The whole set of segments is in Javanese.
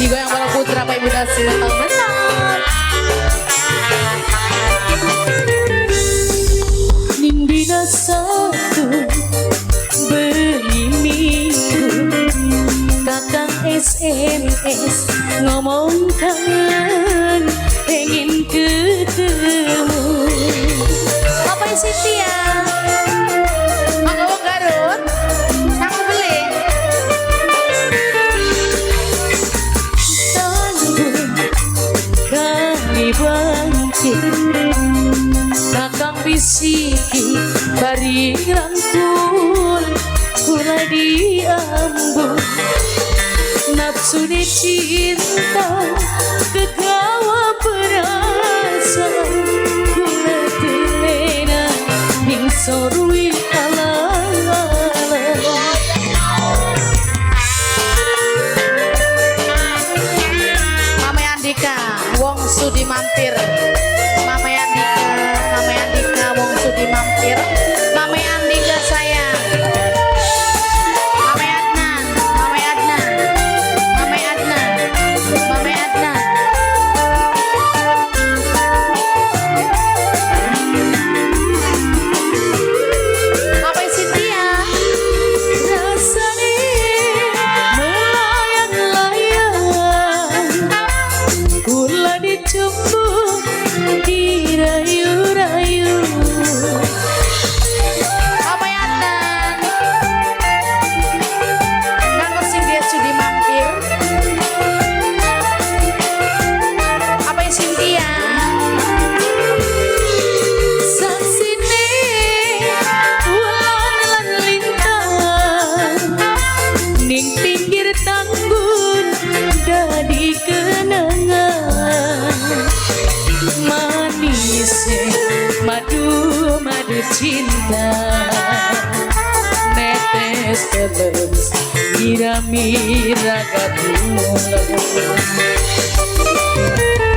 Digoyang para putra Pak Ibu Dasi menang-menang. Ning dina Sabtu bengi Minggu kakang SMS ngomong kangen pengen ketemu. Apa Cynthia? Mangga wong Garut. Aku beli. Tanggul kali bangkit kakang bisiki bari rangkul kula diambung nafsu ni cinta kegawa perasaan kula terlena ning sorwi ala-ala. Mama Andika, wong sudi mampir. Mama Andika, Mama Andika, wong sudi mampir. Mama Andika sayang. Mama Adnan, Mama Adnan, Mama Adnan, Mama Adnan. Mama Cynthia. Rasane melayang-layang kula dicumbu dirayu-rayu. Mama Adnan. Kanggo sing dia sudi mampir. Apa Cynthia? Saksine wulan lan lintang ning pinggir tanggul dadi kenangan manis madu madu cinta netes terus nyirami raga kula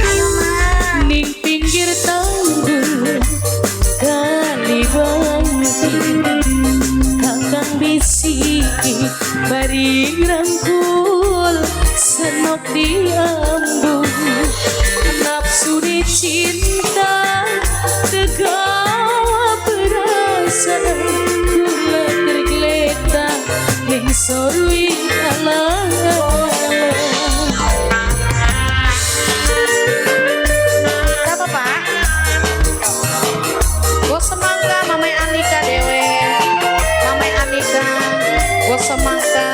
Ayo Ma. ning pinggir tanggul kali bangkit kakang bisiki bari rangkul senok diambung nafsu di cinta tegawa perasaan kula tergeletak ning sorwi ala. Siapa Pak? Bos semangka Mama Anika dewe. Mama Anika, bos semangka.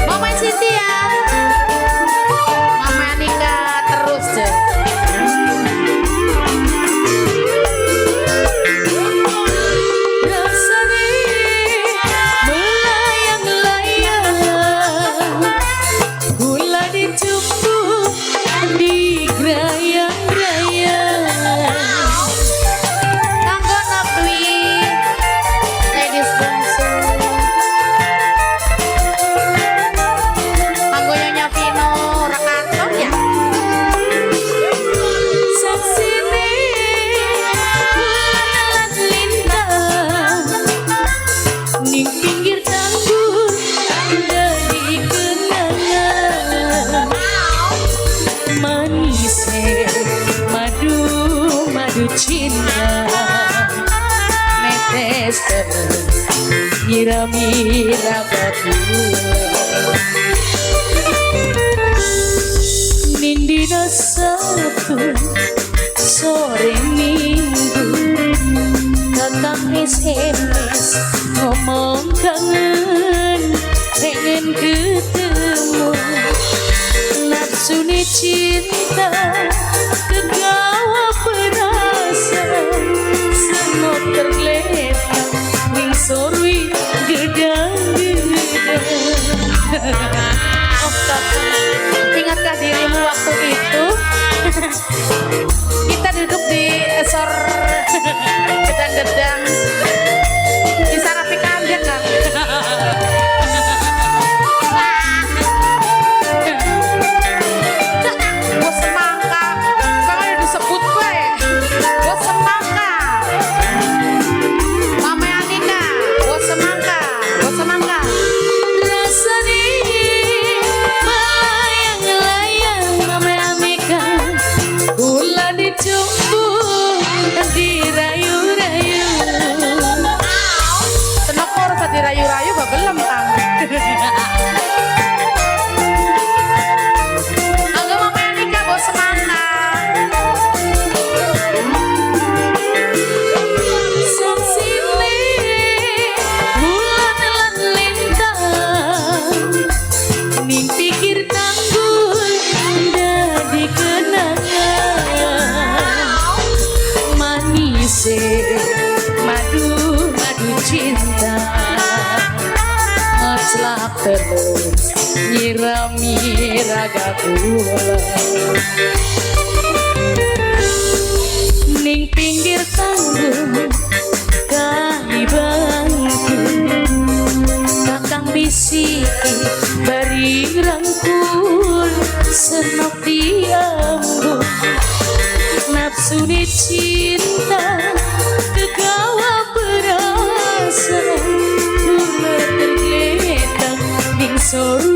Mama Cynthia. Mama Anika terus deh. Rasane melayang-layang kula dicumbu digrayang-grayang. Kanggo Nabdwi. Ladies bungsu. Kanggo Nyonya Vino Rekanton ya. Saksine wulan lan lintang ning pinggir tanggul dadi kenangan manis madu madu cinta netes terus nyirami raga kula ning dina Sabtu sore Minggu kakang SMS ngomong kangen pengen ketemu nafsu ni cinta kegawa perasaan senok tergeletak ning sorwi gedang gedang. Oh, kakak. Ingatkah dirimu waktu itu? Kita duduk di sor gedang-gedang di Sarapi Kambing kan? Bos semangka, kalau disebut bae. Bos semangka. Mama Anika. Manise madu madu cinta, ngeclak terus nyirami raga kula. Ning pinggir tanggung kali bangku, kakang bisiki bari rangkul, senok diambu nafsu cinta, kegawa perasaan, kula tergeletak ning sorga.